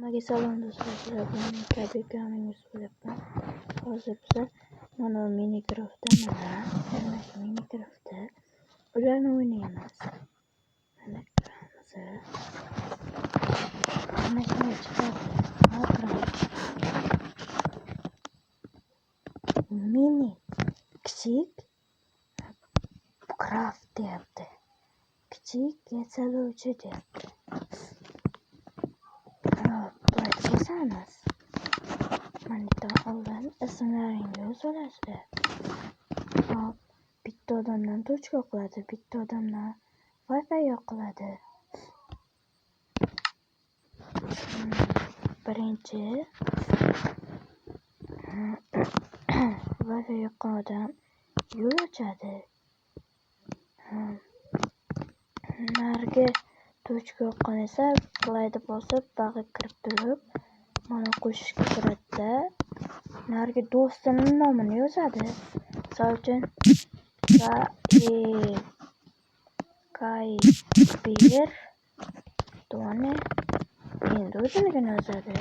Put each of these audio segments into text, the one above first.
Hammaga salom do'stlar, sizlar bilan men Kabir Gaming bo'lyapman. Hozir biza mana Minecraftda mana shu Minecraftda ularni o'ynaymiz. Mana kiramiz. Mana shunday chiqadi. Minecraft. Mini kichik craft deyapti. Kichik yasaluvchi deyapti. Bosamiz. Mana yerdan oldin ismlaringni yozib olasizlar. Hop, bitta odamdan tochka yoqiladi, bitta odamdan Wi-Fi yoqiladi. Birinchi Wi-Fi yoqqan odam yo'l ochadi. Narigi tochka yoqqan esa playni bosib bag'ga kirib turib mana qo'shishga kiradida narigi do'stini nomini yozadi. Misol uchun Kayber Done endi o'zinikini yozadi.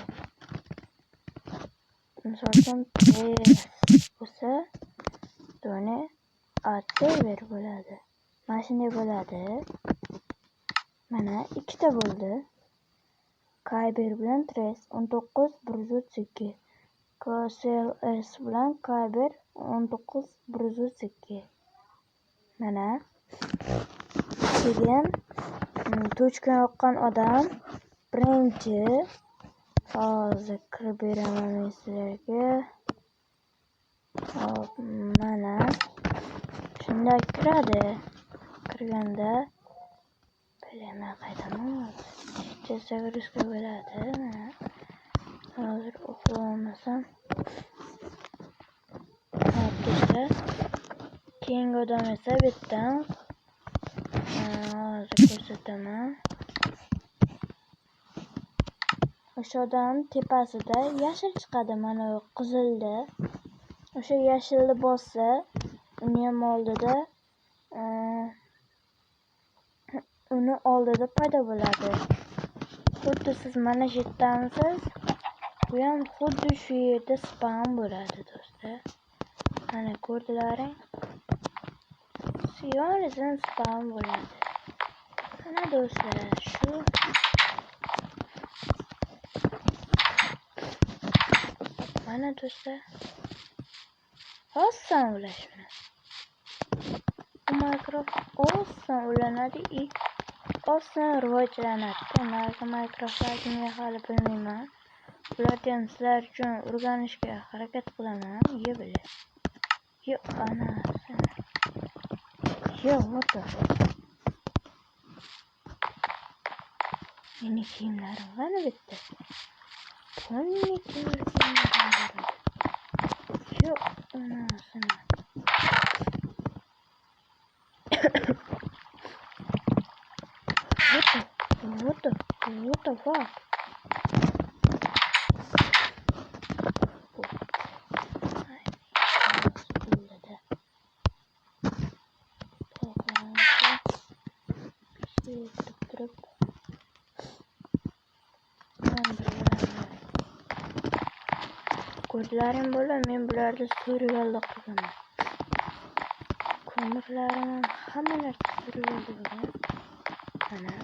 Misol uchun Press bo'lsa Done Atever bo'ladi. Mana shunday bo'ladi. Mana ikkita bo'ldi. Kyber bilan Tres 19 132. KSLS bilan Kyber 19 132. Mana. Keyin tochka yoqqan odam birinchi hozir kirib beraman men sizlarga. Hop, mana shunday kiradi. Kirganda bilaman qaytaman hozir. Загрузка bo'ladi. Mana hozir o'qib olmasam. Hop do'stlar. Keyingi odam esa bu yerdan hozir ko'rsataman. O'sha odam tepasida yashil chiqadi, mana bu qizilda. O'sha yashilni bossa, uni ham oldida uni oldida paydo bo'ladi. Xuddi siz mana shu yerdamisiz, bu ham xuddi shu yerda spam bo'ladi do'stlar. Mana ko'rdilaring? Yonidan spam bo'ladi. Mana do'stlar, shu mana do'stlar. Oson ulash buni. Minecraft oson ulanadi и oson rivojlanadi. Narigi Minecraftlarni hali bilmayman. Ularni ham sizlar uchun o'rganishga harakat qilaman. Ye bile. Ye anasini. Ye what the. Meni kiyimlarim qani bitta? Polni kiyimlarim bor edi. Yo'q, anasini. What the fuck? Ko'rdilaring bola, men bularni survivalda qilganman. Ko'mirlarim ham hamma narsa survivalda bo'lgan. Mana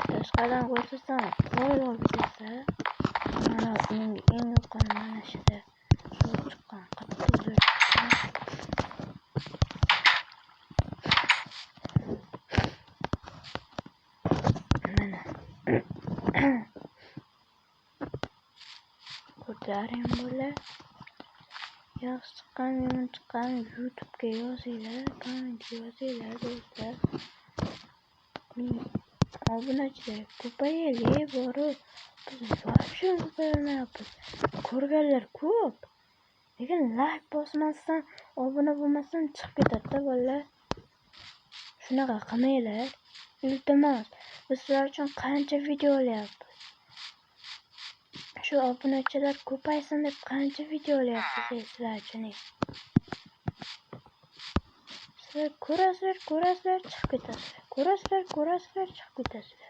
tashqaridan ko'rsatsam qoyil olib ketsa, mana uning eng yoqqani mana shuda zo'r chiqqan, qattiq zo'r chiqqan. Mana ko'rdilaring bola. Yaxshi chiqqan, yomon chiqqan YouTube'ga yozinglar, kommentga yozinglar do'stlar. Obunachilar ko'payaylik borib. Biz вообще ko'payolmayapmiz. Ko'rganlar ko'p. Lekin like bosmasdan, obuna bo'lmasdan chiqib ketadi-da bolalar. Shunaqa qilmanglar. Iltimos, biz sizlar uchun qancha video olyapmiz. Shu obunachilar ko'paysin deb qancha video olyapmiz sizlar uchun. Sizlar ko'rasizlar, ko'rasizlar, chiqib ketasizlar. Ko'rasizlar, ko'rasizlar, chiqib ketasizlar.